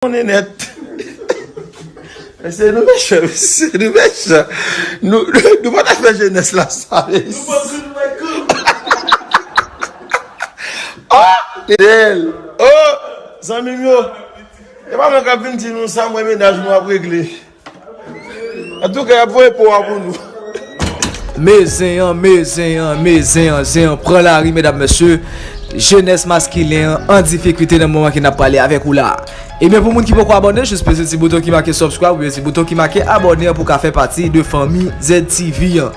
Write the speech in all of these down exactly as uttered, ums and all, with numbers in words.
Konnen nèt. Mesye, nou mechan, mesye, nou mechan. Nou, nou pa ta fè jenès la sa, mesye. Oh, Fidel. Oh, zanmi m yo. E pa mwen k ap vin di nou sa, mwen mennaj nou ap regle. Antouka, y ap voye po a pou nou. Me zen an, me zen an, me zen an, zen an pran lari, medam, mesye. Jenès maskilen an an difikilte nan moman ke n ap pale avèk ou la. Ebyen, pou moun ki poko abòne, jis peze ti bouton ki make subscribe oubyen ti bouton ki make abòne an pou ka fè pati de fanmi Z T V an.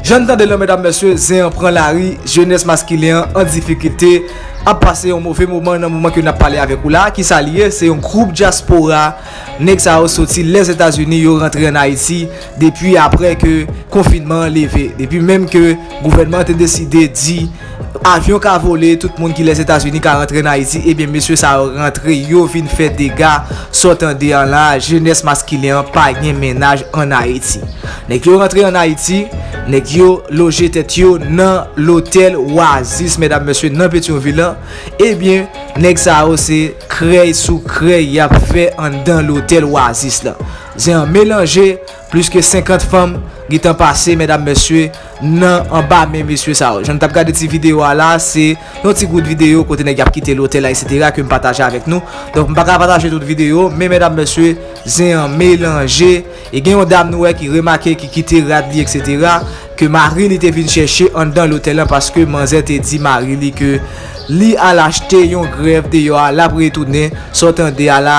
Jan n tande l lan, medam, mesye, zen an pran lari, jenès maskilen an an difikilte, ap pase yon move moman nan moman ke n ap pale avèk ou la. Kisa li ye? Se yon gwoup dyaspora, nèg sa yo soti Lèzetazini, yo rantre ann Ayiti depi apre ke konfinman an leve. Depi menm ke gouvènman an te deside di avyon ka vole, tout moun ki Lèzetazini ka rantre ann Ayiti, ebyen, mesye sa yo rantre, yo vin fè dega. Sa w tande an la, jenès maskilen an pa gen mennaj ann Ayiti. Nèg yo rantre ann Ayiti, nèg yo loje tèt yo nan lotèl Oasis, medam, mesye, nan Petyonvil lan. Ebyen, nèg sa yo se krèy sou krèy y ap fè anndan lotèl Oasis lan. Zen an melanje, plis ke senkant fanm gentan pase, medam, mesye, nan anba men mesye sa yo. Jan n t ap gade ti videyo a la, se yon ti gout videyo kote nèg y ap kite lotèl la, etsetera, ke m pataje avèk nou. Donk, m pa ka pataje tout videyo, men medam, mesye, zen an melanje. E gen yon dam nou wè ki remake, ki kite rad li, etsetera, ke mari li te vin chèche anndan lotèl lan paske manzè te di mari li ke li al achte yon grèv deyò a, l ap retounen. Sa w tande a la,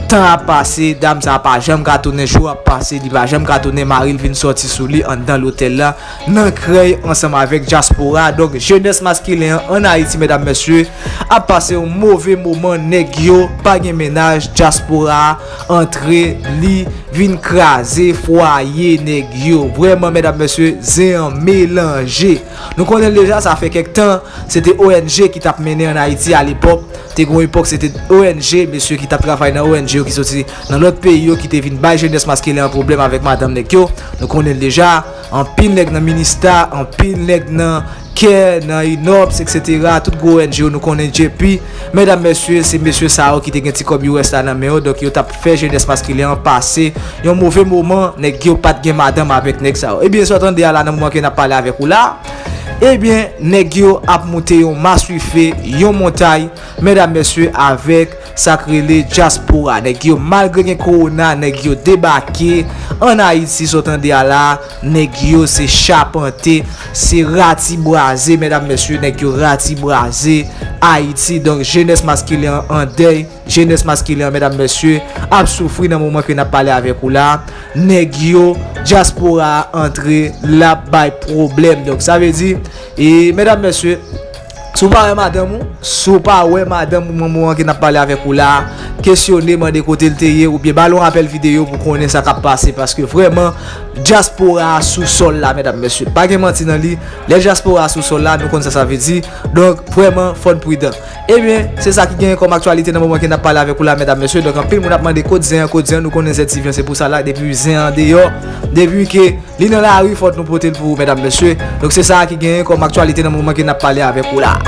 tan ap pase, dam sa a pa janm ka tounen, jou ap pase, li pa janm ka tounen, mari l vin sòti sou li anndan lotèl la, nan krèy ansanm avèk dyaspora. Donk, jenès maskilen an ann Ayiti, medam, mesye, ap pase yon move moman, nèg yo pa gen mennaj, dyaspora a antre, li vin kraze fwaye nèg yo. Vrèman, medam, mesye, zen an melanje. Nou konnen l deja, sa fè kèk tan, se te O N G ki t ap mennen ann Ayiti alepòk. Te gon epòk, se te O N G, mesye ki t ap travay nan O N G yo ki soti nan lòt peyi yo, ki te vin bay jenès maskilen an pwoblèm avèk madanm nèg yo. Nou konnen l deja, anpil nèg nan Minista, anpil nèg nan kè, nan Inops, etsetera, tout gwo O N G yo, nou konnen J P. Medam, mesye, se mesye sa yo ki te gen ti kòb U S la nan men yo, donk yo t ap fè jenès maskilen an pase yon move moman, nèg yo pa t gen madanm avèk nèg sa yo. Ebyen, sa w tande a la nan moman ke n ap pale avèk ou la, ebyen, nèg yo ap moute yon maswife, yon montay, medam, mesye, avèk sa k rele dyaspora. Nèg yo, malgre gen kowona, nèg yo debake ann Ayiti, sa w tande a la, nèg yo se chapante, se ratibraze, medam, mesye, nèg yo ratibraze Ayiti. Donk, jenès maskilen an an dèy, jenès maskilen an, medam, mesye, ap soufri nan moman ke n ap pale avèk ou la. Nèg yo, dyaspora a antre, l ap bay pwoblèm. Donk, sa vle di, e, medam, mesye, si w pa wè madanm ou, si w pa wè madanm ou nan moman ke n ap pale avèk ou la, kesyone, mande kote l te ye, oubyen ba l yon apèl videyo pou konnen sa k ap pase, paske vrèman, dyaspora a sou sòl la, medam, mesye. Pa gen manti nan li, lè dyaspora a sou sòl la, nou konn sa sa vle di. Donk, vrèman, fò n pridan. Ebyen, se sa ki genyen kòm aktyalite nan moman ke n ap pale avèk ou la, medam, mesye. Donk, anpil moun ap mande kot zen an, kot zen an, nou konnen Z T V an, se pou sa la, depi zen an deyò, depi ke li nan lari, fòk nou pote l pou ou, medam, mesye. Donk, se sa ki genyen kòm aktyalite nan moman ke n ap pale avèk ou la.